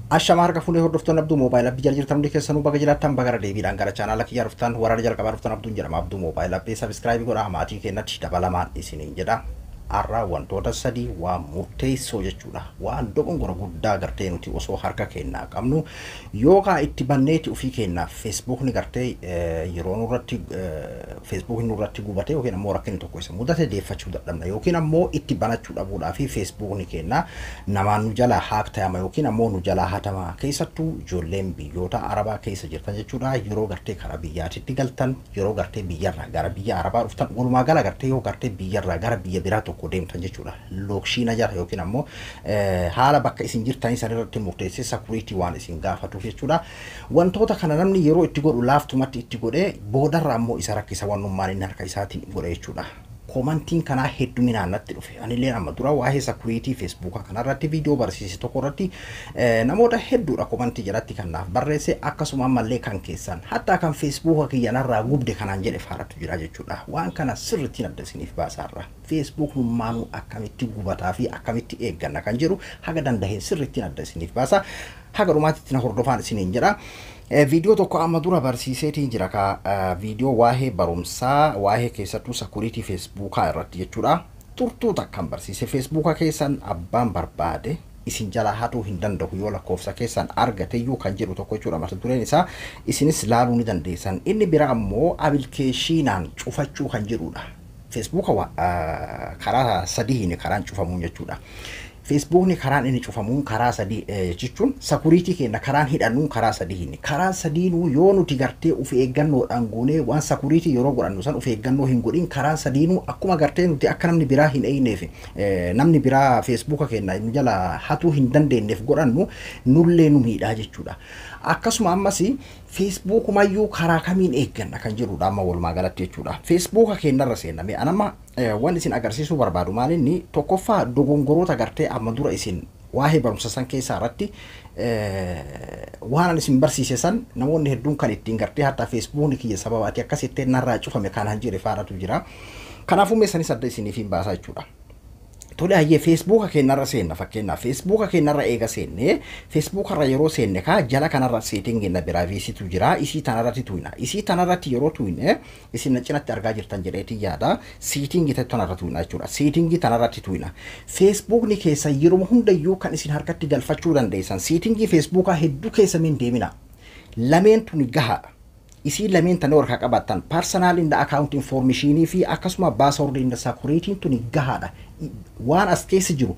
Ashama harka fuunee hordoftoonni Abduu Moobaayil Appii jala jirtan hundi keessanuu baga jiraattan baga irra deebiidhaan gara chaanaala kiyyaa dhuftan waraana jalqabaa dhuftan Abduun jedhama. Abduu Moobaayil Appii subscribe godhaa, maatii keenyatti dabalamaan isiniin jedha. Har'a wantoota sadii waan murteessoo jechuudha. Waan dogongora guddaa gartee nuti osoo harka keenyaa qabnu yookaan itti banneeti ofii keenyaaf feesbuukni gartee yeroo nurratti feesbuukni nurratti gubate yookiin ammoo rakkinni tokko isa mudate deeffachuu dadhabna yookiin ammoo itti banachuu dhabuudhaa fi feesbuukni keenya namaan nu jalaa hack ta'ama yookiin ammoo nu jalaa hatama. Keessattuu ijoolleen biyyoota Arabaa keessa jirtan jechuudha, yeroo gartee karaa biyyaatitti galtan, yeroo gartee biyyarraa gara biyya Arabaa dhuftan, walumaa gala gartee yoo gartee biyyarraa gara biyya biraa tokko deemtan jechuudha. Location jala yookiin ammoo haala bakka isin jirtanii san irratti murteessee security waan isin gaafatuuf jechuudha. Wantoota kana namni yeroo itti godhu laaftumatti itti godhee boodarra ammoo isa rakkisa wannummaan inni harka isaatiin godhe jechuudha. Commentiin kanaa hedduminaan natti dhufe. Anillee amma dura waa'ee security feesbuukaa kanarratti viidiyoo barsiise tokko irratti namoota hedduudha commentii jalatti kan naaf barreesse, akkasuma ammallee kan keessan hattaa kan feesbuuka kiyya narraa gubde kanaan jedhe faaratu jira jechuudha. Waan kana sirriitti adda isiniif baasaarra. Feesbuuk nummaanuu akkamitti gubataa fi akkamitti eegganna kan jedhu haga dandaheen sirriitti adda isiniif baasa. Haga dhumaatitti na hordofaan isiniin jedha. Viidiyoo tokko amma dura barsiiseetiin jira ka viidiyoo waa'ee barumsaa waa'ee keessattuu security feesbuukaa irratti jechuudha. Turtuu takkan barsiise. Feesbuuka keessan abbaan barbaade isin jalaa hatuu hin danda'u yoo lakkoofsa keessan argateyyuu kan jedhu tokko jechuudha mata dureen isaa, isinis laaluu ni dandeessan. Inni bira ammoo applicationaan cufachuu kan jedhudha. Feesbuuka karaa sadiin karaan cufamuun jechuudha. Feesbuukni karaan inni cufamuun karaa sadii jechuun security keenya karaan hidhannuun karaa sadiini. Karaa sadiinuu yoo nuti gartee of eeggannoodhaan goonee waan security yeroo godhannu san of eeggannoo hin godhin, karaa sadiinuu akkuma gartee nuti akka namni biraa hin eegneef, namni biraa feesbuuka keenya nu jala hatuu hin dandeenyeef godhannu nullee nu miidhaa jechuudha. Akkasuma ammas feesbuukumayyuu karaa kamiin eegganna kan jedhudha amma walumaa galatti jechuudha. Feesbuuka keenyarra seenname anamma waan isin agarsiisuu barbaadu maalinni tokkoffaa dogongoroota gartee amma dura isin waa'ee barumsa san keessaa irratti waan ani isin barsiise san namoonni hedduun kan ittiin gartee hatta feesbuukni kiyya sababaati akkasitti narraa cufame kan jedhe faadhatu jira. Kanaafuu meessanis adda isiniif hin baasaa jechuudha. Tole, hayyee, feesbuuka keenyarra seenna. Fakkeenyaaf feesbuuka keenyarra eega seenne, feesbuukarra yeroo seenne kaa jala kanarra setting and privacytu jira. Isii tanarratti tuyna. Isii tanarratti yeroo tuyne isin na cinatti argaa jirtan jedheetii yaada. Setting tanarra tuyna jechuudha. Setting tanarratti tuyna. Feesbuukni keessa yeroo hundayyuu kan isin harkatti galfachuu dandeessan setting feesbuukaa hedduu keessa min deemina. Lameen tuni gahaadha. Isii lameen tana warra qabaattan, personal and account informationii fi akkasuma password and securityn tuni gahaadha. Waan as keessa jiru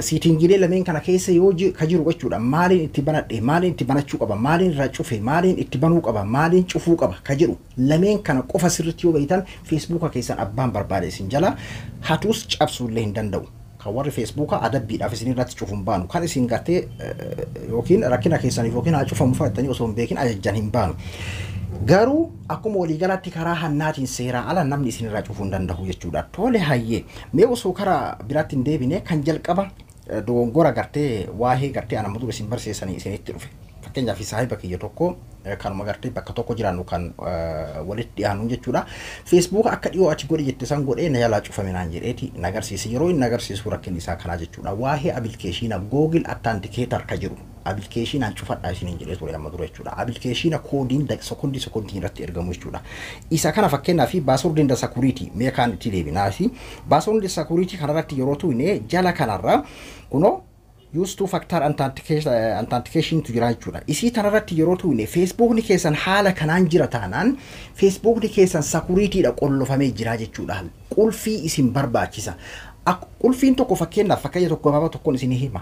settingiilee lameen kana keessa yoo ka jiru jechuudha. Maaliin itti banadhe, maaliin itti banachuu qaba, maaliin irraa cufe, maaliin itti banuu qaba, maaliin cufuu qaba ka jedhu lameen kana qofa sirriitti yoo beektan feesbuuka keessan abbaan barbaade isin jala hatuus cabsuullee hin danda'u. Kan warri feesbuuka adabbiidhaaf isin irratti cufuun baanu kan isin gartee yookiin rakkina keessaniif yookiin haa cufamu fa'attanii osoo hin beekin ajajjan hin baanu. Garuu akkuma waliigalaatti karaa hannaatiin seeraa ala namni isinirraa cufuu hin danda'u jechuudha. Tole, hayyee, mee osoo karaa biraatti hin deebine kan jalqaba dogongora gartee waa'ee gartee ana dura isin barsiisanii isinitti dhufe. Fakkeenyaaf saahiba kiyya tokko kanuma gartee bakka tokko jiraannu kan walitti dhiyaannu jechuudha. Facebook akka dhiyoo ati godhe jette san godhee na jalaa cufame naan jedheeti na agarsiise. Yeroo inni agarsiisu rakkinni isaa kanaa jechuudha. Waa'ee application Google Authenticator ka jiru applicationaan cufadhaa isiniin jedhee ture amma dura jechuudha. Application koodiin sekondii sekondii irratti ergamu jechuudha. Isa kana fakkeenyaaf password and security mee kaan itti deebinaa fi password and security kanarratti yeroo tuyne jala kanarra kunoo use two factor authentication tu jira jechuudha. Isii tanarratti yeroo tuyne feesbuukni keessan haala kanaan jira taanaan feesbuukni keessan securitydha qollofamee jira jechuudha. Qulfii isin barbaachisa. Qulfiin tokko fakkeenyaaf fakkeenya tokko gabaabaa tokkoon isin hima.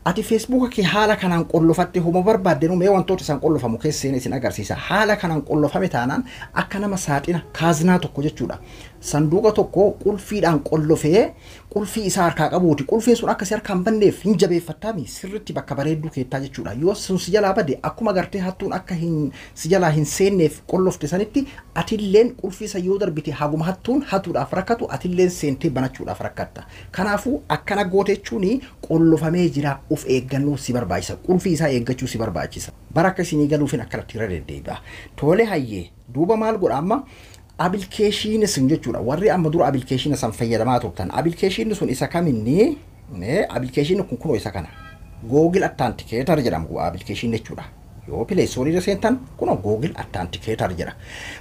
Ati feesbuuka kee haala kanaan qollofatte homa barbaadde mee wantoota isaan qollofamu keessa seenee isin agarsiisa. Haala kanaan qollofame taanaan akka nama saaxina kaazinaa tokko jechuudha. Sanduuqa tokko qulfiidhaan qollofee qulfii isaa harkaa qabuuti. Qulfiin sun akka si harkaan banneef hin jabeeffattaami sirriitti bakka bareedduu keettaa jechuudha. Yoo sun si jalaa bade akkuma gartee hattuun akka hin si jalaa hin seenneef qollofte sanitti atilleen qulfii isa yoo darbite haguma hattuun hatuudhaaf rakkatu atilleen seentee banachuudhaaf rakkatta. Kanaafuu akkana goote jechuun qollofamee jira, of eeggannoo si barbaachisa. Qulfii isaa eeggachuu si barbaachisa. Bara akka isinii galuufin akkanatti irra deddeebi'a. Tole, hayyee, duuba maal godha amma? Application sun jechuudha. Warri amma dura application san fayyadamaa turtan. Applicationni sun isa kaminni? Applicationni kun kunoo isa kana. Google Authenticator jedhamu application jechuudha. Yoo Play Store irra seentan kunoo Google Authenticator jedha.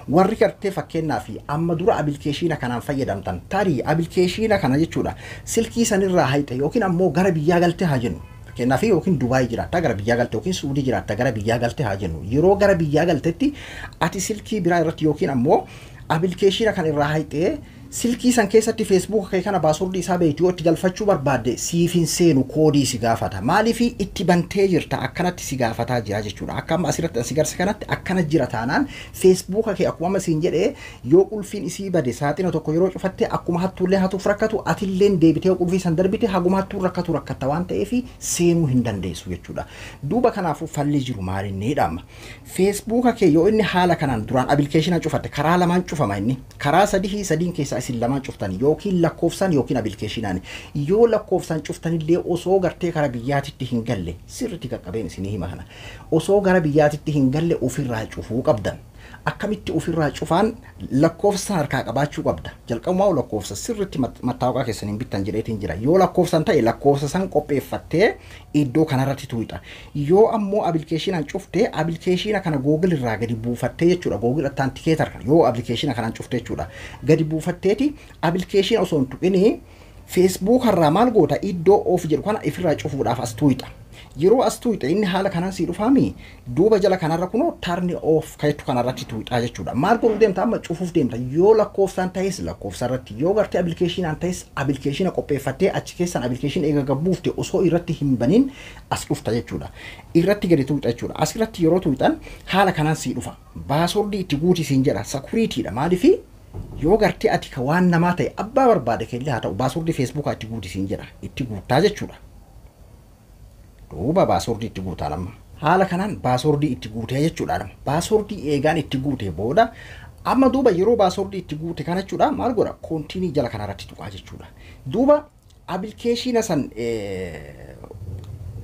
Warri gartee fakkeenyaa fi amma dura application kanaan fayyadamtan, tarii application kana jechuudha silkii sanirraa hayxe yookiin ammoo gara biyyaa galte haa jennu. Fakkeenyaaf yookiin Dubaay jiraatta gara biyyaa galte, yookiin Suudii jiraatta gara biyyaa galte haa jennu. Yeroo gara biyyaa galtetti ati silkii biraa irratti yookiin ammoo application kan irraa hayxee silkii san keessatti Facebook kee kana passwordii isaa beektu yoo itti galfachuu barbaadde siif hin seenu, koodii si gaafata. Maaliif itti bantee jirta, akkanatti si gaafataa jira jechuudha. Akka amma asirratti si garsi kanatti akkana jira taanaan, Facebook kee akkuma amma siin jedhee yoo qulfiin isii bade saaxina tokko yeroo cufatte akkuma hattuullee hatuuf rakkatu, atilleen deebitee qulfii san darbite haguma hattuun rakkatu rakkatta waan ta'eef seenuu hin dandeessu jechuudha. Duuba kanaafuu falli jiru maalinni amma? Facebook kee yoo inni haala kanaan duraan application cufatte, karaa lamaan cufama inni. Karaa sadii, sadiin keessaa isin lamaan cuftan, yookiin lakkoofsaan yookiin applicationaan. Yoo lakkoofsaan cuftanillee osoo gartee gara biyyaatitti hin galle, sirriitti qaqqabeen isinii hima kana, osoo gara biyyaatitti hin galle ofirraa cufuu qabdan. Akkamitti ofirraa cufaan? Lakkoofsa harkaa qabaachuu qabda. Jalqabumaa lakkoofsa sirriitti mattaawaqaa keessan hin bittan jedheetiin jira. Yoo lakkoofsan ta'e lakkoofsa san qopheeffattee iddoo kanarratti tuuxa. Yoo ammoo applicationaan cuftee, application kana Google irraa gadi buufattee jechuudha. Google Authenticator yoo application kanaan cuftee jechuudha. Gadi buufatteeti application osoo hin tuqinii Facebook irraa maal goota? Iddoo off jedhu kana ifirraa cufuudhaaf as tuuxa. Yeroo as tuuxe inni haala kanaan sii dhufaami, duuba jala kanarra kunoo turn off kajettu kanarratti tuuxaa jechuudha. Maal godhuu deemta amma? Cufuuf deemta. Yoo lakkoofsaan ta'es lakkoofsa irratti, yoo gartee applicationaan ta'es application qopheeffattee achi keessaan application eega gabbuufte osoo irratti hin banin as dhufta jechuudha. Irratti gadi tuuxa jechuudha. Asirratti yeroo tuuxan haala kanaan sii dhufa. Passwordii itti guuti siin jedha. Securitydha. Maaliifi yoo gartee ati ka waan namaa ta'e abbaa barbaade kellee haa ta'u, passwordii Facebookaa itti guuti siin jedha. Itti guuttaa jechuudha. Duuba passwordii itti guutaa amma. Haala kanaan passwordii itti guutee jechuudha nama. Passwordii eegaan itti guutee booda, amma duuba yeroo passwordii itti guute kana jechuudha maal godha? Continue jala kanarratti tuqaa jechuudha. Duuba application san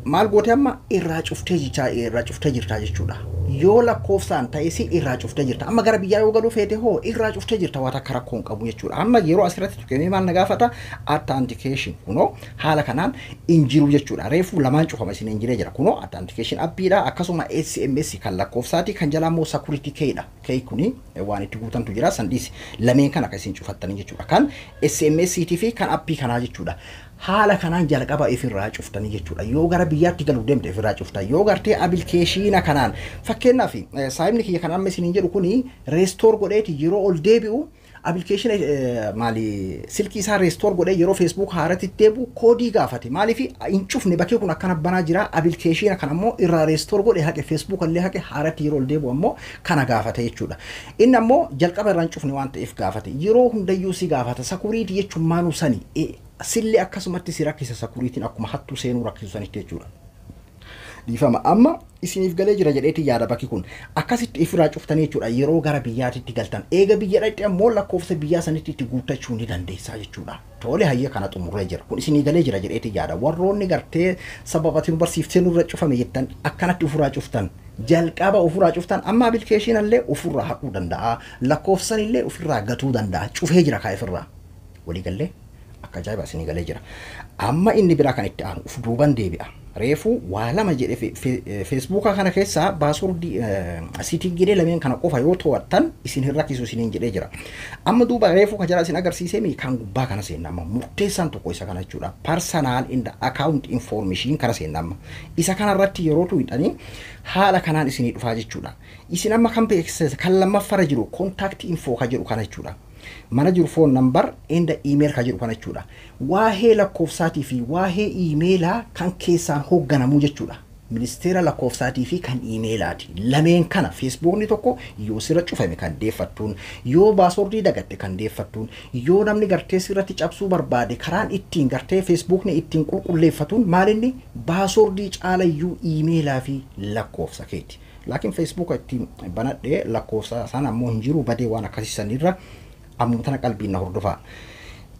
maal goote amma? Irraa cuftee jichaa, irraa cuftee jirtaa jechuudha. Yoo lakkoofsaan ta'es irraa cuftee jirta. Amma gara biyyaa yoo galuu feete hoo irraa cuftee jirta, waan akka rakkoo hin qabu jechuudha. Amma yeroo asirratti tuqamee maal na gaafata? Authentication kunoo haala kanaan hin jiru jechuudha. Reefuu lamaan cufama isin hin jiree jira. Kunoo authentication appiidha, akkasuma SMS kan lakkoofsaati, kan jalaa immoo security keyidha. Key kuni waan itti guutantu jira, sandiis lameen kan akka isin cufattanii jechuudha. Kan SMS fi kan appii kanaa jechuudha. Haala kanaan jalqaba ifirraa cuftanii jechuudha. Yoo gara biyyaatti galuu deemte ifirraa cufta. Yoo gartee application kanaan, fakkeenyaaf saayimni kiyya kan amma isiniin jedhu kuni restore godheeti yeroo ol deebi'u application maali silkii isaa restore godhee yeroo Facebook haaratti deebi'u koodii gaafate. Maaliif hin cufne? Bakkee kun akkana banaa jira. Application kana ammoo irraa restore godhe, haqe, Facebook illee haqe, haaratti yeroo ol deebi'u ammoo kana gaafate jechuudha. Inni ammoo jalqaba irraa hin cufne waan ta'eef gaafate. Yeroo hundayyuu si gaafata. Security jechuun maanuu sani sillee akkasumatti si rakkisa, securityn akkuma hattuu seenuu rakkisu sanitti jechuudha. Dhiifama, amma isiniif galee jira jedheeti yaada. Bakki kun akkasitti ifirraa cuftanii jechuudha yeroo gara biyyaatitti galtan. Eega biyya dhaqxe ammoo lakkoofsa biyyaa sanitti itti guuttachuu ni dandeessaa jechuudha. Tole, hayya, kana xumurree jira. Kun isinii galee jira jedheeti yaada. Warroonni gartee sababa ati nu barsiiftee nurra cufame jettan akkanatti ofirraa cuftan. Jalqaba ofirraa cuftan, amma application illee ofirraa haquu danda'a, lakkoofsan illee ofirraa gatuu danda'a, cufee jira kaa ifirraa. Walii gallee? Akka ajaa'iba isinii galee jira. Amma inni biraa kan itti aanu uf duuban deebi'a. Reefuu waa lama jedhe. Facebookaa kana keessaa passwordii settingiilee lameen kana qofa yoo to'attan isin hin rakkisu isiniin jedhee jira. Amma duuba reefuu ka jala isin agarsiisee kan gubbaa kana seenna amma, murteessaan tokko isa kana jechuudha. Personal and account information kana seenna amma. Isa kana irratti yeroo tuqxanii haala kanaan isinii dhufaa jechuudha. Isin amma kan beeksisa kan lammaffaarra jiru contact info ka jedhu kana jechuudha. Mana jiru phone number and email ka jedhu kana jechuudha. Waa'ee lakkoofsaatii fi waa'ee iimeelaa kan keessaan hoogganamuu jechuudha. Ministeera lakkoofsaatii fi kan iimeelaati. Lameen kana Facebookni tokko yoo sirra cufame kan deeffattuun, yoo passwordii dagatte kan deeffattuun, yoo namni gartee sirratti cabsuu barbaade karaan ittiin gartee Facebookni ittiin qulqulleeffatuun maalinni passwordii caalayyuu iimeelaa fi lakkoofsa keeti. Laakiin Facebooka ittiin banadhee lakkoofsa sana ammoo hin jiru, badee waan akkasii sanirra ammuma tana qalbiin na hordofaa.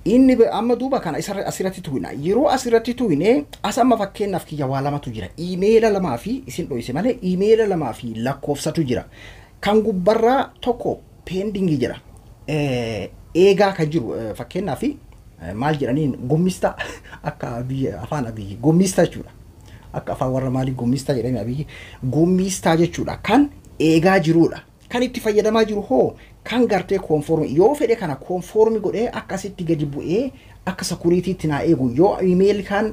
Inni amma duuba kana asirratti tuqna. Yeroo asirratti tuqne as amma fakkeenyaaf kiyya waa lamatu jira. Iimeela lamaa fi isin dho'ise malee iimeela lamaa fi lakkoofsatu jira. Kan gubbarraa tokko pendingii jira. Eegaa kan jiru, fakkeenyaaf maal jedhaniin, gommista, akka biyya afaan abiyyi gommista jechuudha. Akka afaan warra maalii gommistaa jedhame Abiyyi gommistaa jechuudha. Kan eegaa jirudha. Kan itti fayyadamaa jiru hoo kan gartee confirm yoo fedhe kana confirm godhee akkasitti gadi bu'ee akka securitytti naa eegu yoo email kan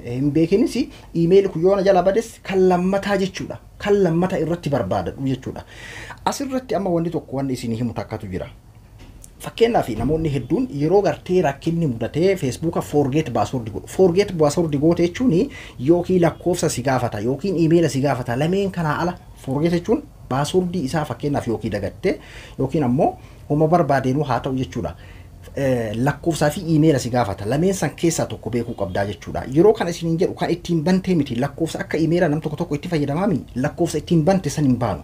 hin beekinis email kun yoo na jala bades kan lammataa jechuudha. Kan lammata irratti barbaadadhu jechuudha. Asirratti amma wanni tokko wanni isin himu takkatu jira. Fakkeenyaaf namoonni hedduun yeroo gartee rakkinni mudatee Facebooka forget password godhu. Forget password goote jechuun yookiin lakkoofsa si gaafata yookiin iimeela si gaafata lameen kanaa ala forget jechuun passwordii isaa fakkeenyaaf yookiin dagatte yookiin ammoo homa barbaadeenuu haa ta'u jechuudha. Lakkoofsaa fi iimeela si gaafata lameen san keessaa tokko beekuu qabdaa jechuudha. Yeroo kana isiniin jedhu kan ittiin bantee miti lakkoofsa akka iimeela nam tokko tokko itti fayyadamaami lakkoofsa ittiin bante san hin baanu.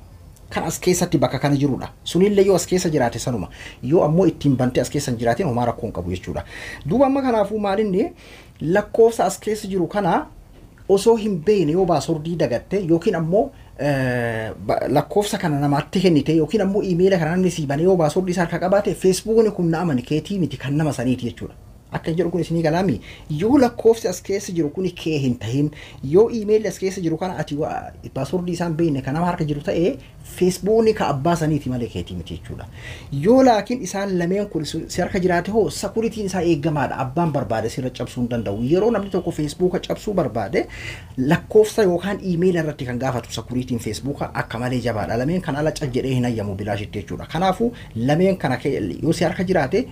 Kan as keessatti bakka kana jirudha. Sunillee yoo as keessa jiraate sanuma. Yoo ammoo ittiin bantee as keessa hin jiraatin homaa rakkoo hin qabu jechuudha. Duuba amma kanaafuu maalinni lakkoofsa as keessa jiru kana osoo hin beekne yoo passwordii dagatte yookiin ammoo lakkoofsa kana namaatti kennite yookiin ammoo iimeela kana namni sii banee yoo passwordii isaa harka qabaate Facebookni kun na amani keetii miti kan nama saniiti jechuudha. Akka jedhu kun isinii galaami yoo lakkoofsi as keessa jiru kun kee hin tahin yoo iimeelli as keessa jiru kana ati passwordii isaan beekne kan nama harka jiru ta'e Facebookni ka abbaa saniiti malee keetii miti jechuudha. Yoo laakiin isaan lameen kun si harka jiraate hoo securityn isaa eegamaadha abbaan barbaade sirra cabsuu hin danda'u. Yeroo namni tokko Facebooka cabsuu barbaade lakkoofsa yookaan iimeela irratti kan gaafatu securityn Facebooka akka malee jabaadha. Lameen kan ala cal jedhee hin hayyamu bilaashitti jechuudha. Kanaafuu lameen kana yoo si harka jiraate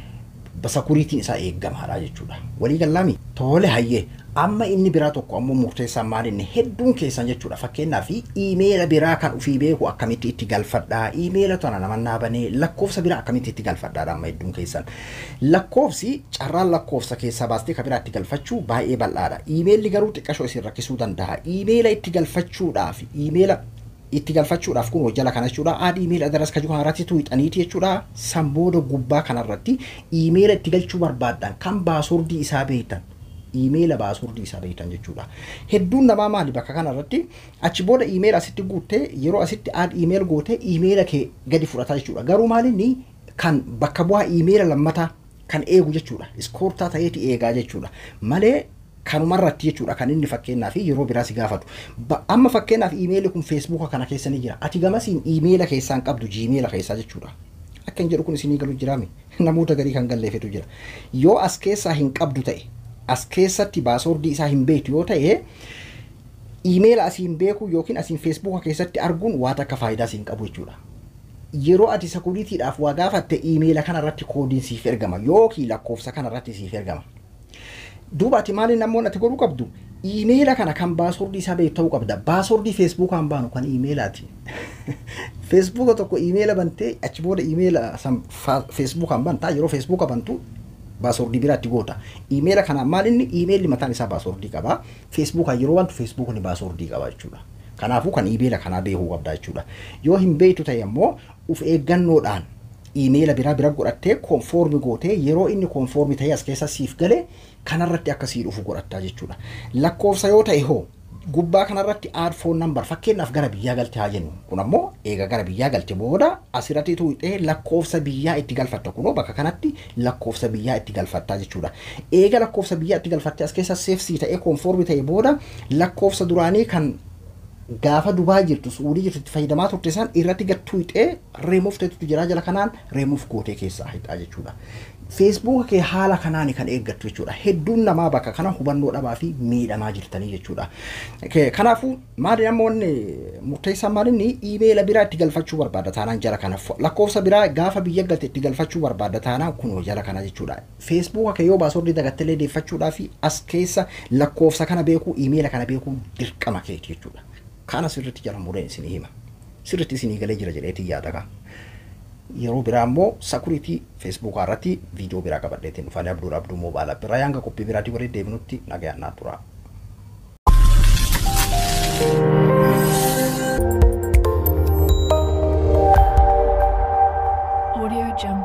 securityn isaa eegamaadha jechuudha. Walii galaami tole hayyee amma inni biraa tokko ammoo murteessaan maalinni hedduun keessan jechuudha. Fakkeenyaaf iimeela biraa kan ofii beeku akkamitti itti galfadhaa iimeela tana namannaa banee lakkoofsa biraa akkamitti itti galfadhaa amma hedduun keessan. Lakkoofsi carraan lakkoofsa keessaa baastee kan biraa itti galfachuu baay'ee bal'aadha. Iimeelli garuu xiqqashoo isin rakkisuu danda'a. Iimeela itti galfachuudhaaf iimeela itti galfachuudhaaf kun jala kana jechuudha. Add email address kan irratti tuuxaniiti jechuudha. San booda gubbaa kanarratti iimeela itti galchuu barbaaddan kan passwordii isaa beektan iimeela passwordii isaa beektan jechuudha. Hedduun namaa maali bakka kanarratti achi booda iimeela asitti guuttee yeroo asitti add email gootee iimeela kee gadi fudhataa jechuudha. Garuu maalinni kan bakka bu'aa iimeela lammataa kan eegu jechuudha. Iskoortaa ta'eeti eegaa jechuudha. Malee kanumarratti jechuudha kan inni fakkeenyaaf yeroo biraa si gaafatu. Amma fakkeenyaaf iimeelli kun Facebooka kana keessa ni jira. Ati gamasiin iimeela keessaan qabdu Gmaila keessaa jechuudha. Akka hin jedhu kun isinii galu jiraami. Namoota garii kan galleefetu jira. Yoo as keessaa hin qabdu ta'e as keessatti passwordii isaa hin beektu yoo ta'e iimeela asiin beeku yookiin asiin Facebooka keessatti arguun waan akka faayidaa siin qabu jechuudha. Yeroo ati securitydhaaf waa gaafatte iimeela kanarratti koodiin siif ergama yookiin lakkoofsa kanarratti siif ergama. Duuba ati maaliin namoonni ati godhuu qabdu iimeela kana kan passwordii isaa beektu ta'uu qabda. Passwordii Facebookaan baanu kan iimeelaati. Facebooka tokko iimeela bantee achi booda iimeela san Facebookaan bantaa yeroo Facebooka bantu passwordii biraatti goota. Iimeela kana maalinni iimeelli mataan isaa passwordii qaba. Facebookaan yeroo bantu Facebookni passwordii qaba jechuudha. Kanaafuu kan iimeela kanaa beekuu qabda jechuudha. Yoo hin beektu ta'e ammoo of eeggannoodhaan iimeela biraa bira godhattee confirm gootee yeroo inni confirm ta'ee as keessa siif galee kanarratti akka sii dhufu godhattaa jechuudha. Lakkoofsa yoo ta'e hoo gubbaa kanarratti add phone number fakkeenyaaf gara biyyaa galte haa jennu. Kun ammoo eega gara biyyaa galte booda asirratti tuuxee lakkoofsa biyyaa itti galfatta. Kunoo bakka kanatti lakkoofsa biyyaa itti galfattaa jechuudha. Eega lakkoofsa biyyaa itti galfattee as keessa save sii ta'ee confirm ta'e booda lakkoofsa duraanii kan gaafa Dubaa jirtu Suudii jirtu itti fayyadamaa turte san irratti gad tuuxee remove ta'etu jira jala kanaan remove gootee keessaa hixaa jechuudha. Facebooka kee haala kanaan kan eeggattu jechuudha. Hedduun namaa bakka kana hubannoo dhabaa fi miidhamaa jirtanii jechuudha. Kanaafuu maali namoonni murteessaan maalinni iimeela biraa itti galfachuu barbaada taanaan jala kana lakkoofsa biraa gaafa biyya galte itti galfachuu barbaada taanaan kunoo jala kana jechuudha. Facebooka kee yoo passwordii dagattelee deeffachuudhaa fi as keessa lakkoofsa kana beekuu iimeela kana beekuu dirqama keeti jechuudha. Kana sirriitti jala mureen isinii hima. Sirriitti isinii galee jira jedheetii yaada. Yeroo biraa immoo security Facebookaa irratti viidiyoo biraa qabadheetiin dhufanii Abduudha Abduu Mobile biraa hanga qophii biraatii walitti deebinutti nagayaan naa tura. Audio Jungle.